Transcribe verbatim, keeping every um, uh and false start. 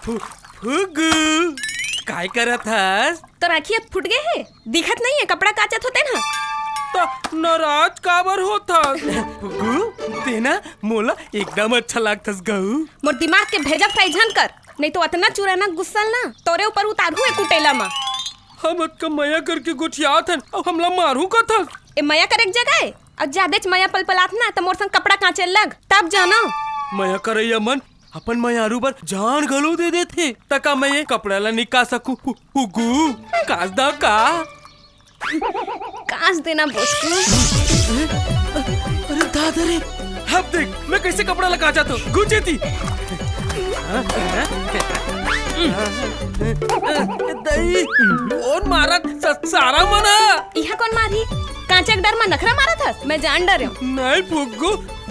फु-, फुगू, काय करत हस? तोर आँखी फूट गे हे, दिखत नहीं है, कपड़ा काचत होते ना। त नाराज काबर होत हस? फुगू, ते ना मोला एकदम अच्छा लागथस गऊ। मोर दिमाग के भेजा फ्राई झन कर, नहीं तो अतना चुराना गुस्सा ना तोरे ऊपर उतारू है कुटेला मा। हम अतका मया करके गोठियात हन, अब हमला मारू कथस? ए मया करे के जगह है, अब जादेच मया पलपलात ना त मोर संग कपड़ा काचे लग, तब जानो। मया करैया मन अपन मयारू बर जान घलो दे देथे, त का मैं ये कपड़ा ला निकाल सकूं? फु-, फुगू, काच दा का? काच देना बोचकू। अरे दादा रे, अब देख मैं कैसे कपड़ा ला काचा तो गुचे थी। दई, कौन मारत स-, सारा मना? इहा कौन मारी? कांचा के डर मा नखरा मारत हस? मैं जान डरे हूँ। नहीं फुग्गू,